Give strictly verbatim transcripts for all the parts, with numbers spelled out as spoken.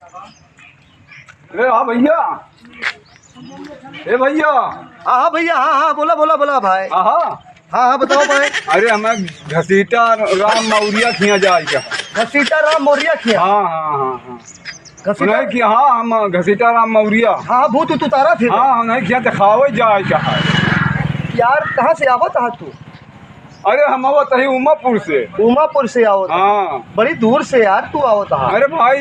ए, हाँ भैया। ए भैया। हाँ, हाँ भैया, हाँ, हाँ, बोला, बोला, बोला भाई। हाँ, हाँ। हाँ, हाँ, बताओ भाई। अरे, हमें घसीटा राम मौर्या खिया जाए का। घसीटा राम मौर्या खिया? हाँ, हाँ, हाँ, हाँ। घसीटा उन्हें कि, हाँ, हम घसीटा राम मौर्या। हाँ, हाँ, भूत उत उतारा फिर। हाँ, उन्हें खिया दिखावे जाए का है। यार, कहाँ से आवत है तू? अरे, हम आवत हई उमापुर से। उमापुर से आवत है? हाँ। बड़ी दूर से यार तू आवत है। अरे भाई,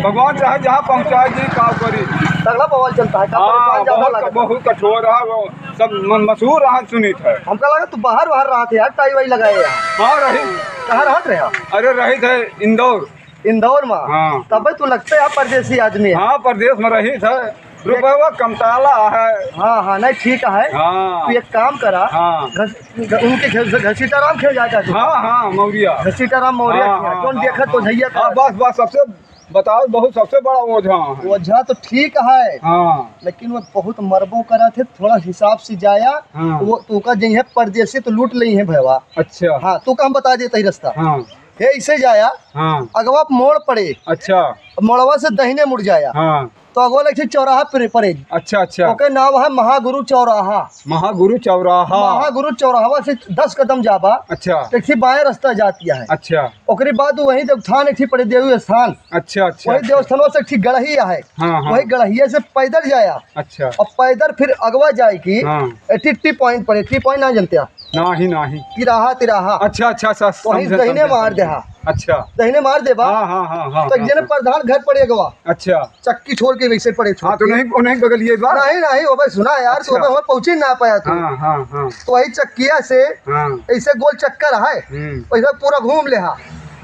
भगवान चाहे जहाँ पहुँचाए जी, का करी। तगड़ा बवाल चलता है, का हाँ, परेशान ज्यादा बहुत, लगता है? बहुत कठोर है, वो सब म-, मशहूर है, सुनीत है। हमका लगा तू बाहर, बाहर रहत है यार, टाई वाई लगाए है। हाँ, रही। कहाँ रहत रहे? अरे, रही थे इंदौर। इंदौर में? हाँ। तबे तू लगते है परदेसी आदमी है। हाँ, परदेस में रही थे। रुपया कमताला है। हाँ, हाँ, नहीं, ठीक है। हाँ। तू एक काम करा। हाँ। घस-, घ-, उनके घर से घसीटाराम खेल जाता तू। हाँ, हाँ, मौर्या। घसीटाराम मौर्या हाँ, खेल, हाँ, कौन हाँ, देखा तो हाँ। भैया हाँ, था। बस, बस, सबसे बताओ, बहुत सबसे बड़ा ओझा है। ओझा तो ठीक है। हाँ। लेकिन वो बहुत मरबो करा थे, थोड़ा हिसाब से जाया। हाँ। वो तो का जइहे परदेसी तो लूट लेइहे भैया। अच्छा। हाँ, तू का हम बता देते ही रास्ता। हाँ। हे, ऐसे जाया। हाँ। अगवा मोड़ पड़े। अच्छा। मोड़वा से दहिने मुड़ जाया। हाँ। तो अगवा लग चौराहा पर पड़े। अच्छा, अच्छा। ओके नाम है महागुरु चौराहा। महागुरु चौराहा। महागुरु चौराहा से दस कदम जाबा। अच्छा। तो एक ठे बाएं रास्ता जाती है। अच्छा। ओकरे बाद वहीं देवस्थान एक ठे पड़े, देवी स्थान। अच्छा, अच्छा, वही अच्छा। देवस्थानों से एक ठे गड़हिया है। हाँ, हाँ। वही गड़हिया से पैदल जाया। अच्छा। और पैदल फिर अगवा जाए की हाँ। ए, टी, टी पॉइंट पड़े, टी पॉइंट ना जानते हैं? नाही, नाही। तिराहा, तिराहा। अच्छा, अच्छा, अच्छा, तो वहीं समझे, दहिने समझे, मार समझे। देहा। अच्छा। दहिने मार देबा। हाँ, हाँ, हाँ, हाँ, तो एक हाँ, जने हाँ। प्रधान घर पड़े गवा। अच्छा। चक्की छोड़ के वैसे पड़े, छोड़ हाँ, तो के। नहीं, उन्हें बगलिए बा। नहीं, नहीं, वो भाई सुना यार, तो अच्छा। वो भाई पहुँची ना पाया तू। हाँ, हाँ, हाँ। तो वही चक्किया से हाँ। ऐसे गोल चक्कर है, हम्म। वैसे पूरा घूम लेहा।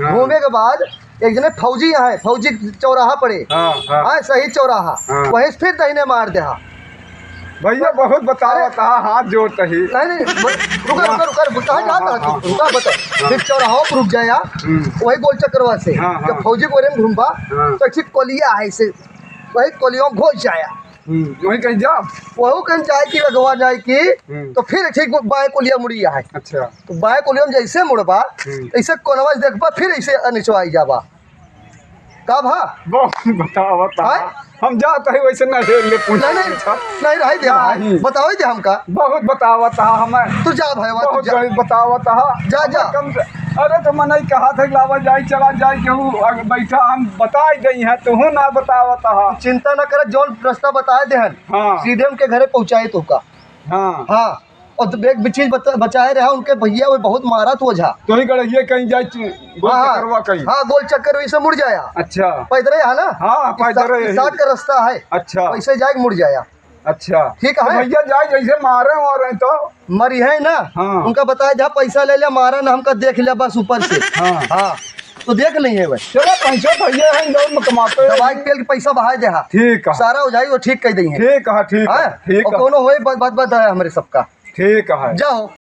हाँ। घूमे के बाद एक जने फौजी यहाँ है, फौजी चौराहा पड़े। हाँ, हाँ। हाँ, सही चौराहा। हाँ। वहीं से फिर दहिने मार देहा। भैया, बहुत बतावत अरे। हा, हाथ जोड़त ही। नहीं, नहीं, ब-, रुका, रुका, रुका, रुका, कहाँ हाँ, जाता हाँ, है तू? हाँ, रुका, बता। हाँ। फिर चौराहा पर रुक जाया, हम्म। वही गोल चक्करवा से। हाँ, जब हाँ। फौजी गोरे में घूमबा, हाँ। तो एक ठे कोलिया है इसे, वही कोलिया में घुस जाया। हम्म, वही कहीं जा। वहू कहीं जाए की, अगवा जाए की, हम्म। तो फिर एक ठे बाएं कोलिया मुड़िया है। अच्छा। तो बाएं कोलिया में जैसे मुड़बा, हम्म। ऐसे कोनवा से देखबा, फिर ऐसे निचवा आई जाबा। का भा? बहुत बतावत हा। हाँ? हम जात ही वैसे ना हेर ले पूछ नहीं, नहीं, पूछा। नहीं, रही दे भाई। नहीं। बतावे दे हमका। बहुत बतावत हा हमें। तू जा भाई, तू बहुत जा। गलत बतावत हा। जा, जा। कम से, अरे तो मनई कहा था लावा जाए, चला जाए, केहू आगे बैठा, हम बताई दई है, तू ना बतावत हा। चिंता ना करे, जौन रास्ता बताए दे हन, हाँ। सीधे उनके घरे पहुँचाए तोहका। हाँ। हाँ। और तो एक भी चीज बता-, बचाए रहा, उनके भैया वो बहुत मारा तो ओझा। तो ही गड़हिए कहीं जाए, गोल हाँ, चक्करवा कहीं। हाँ, गोल चक्कर वहीं से मुड़ जाया। अच्छा। पैदल है ना? हाँ, पैदल इसा-, है। इसाक का रास्ता है। अच्छा। वैसे जाए मुड़ जाया। अच्छा। ठीक तो है। भैया जाए जैसे मारे वारे तो? मरी है ना? हाँ। उनका बताए, जहाँ पैसा ले ले, मारा ना, हमका देख ले बस ऊपर से। हाँ। हाँ। तो देख नहीं है भाई। चलो, पैसा भैया है, इंदौर में कमाते हैं। दवाई के तेल के पैसा बहाए दे, हाँ। ठीक है। सारा हो जाए, वो ठीक कह देंगे। ठीक है, ठीक है, हाँ? ठीक और है। कोनो होए, बद-, बद-, बद है हमरे सबका। ठीक है। जाओ।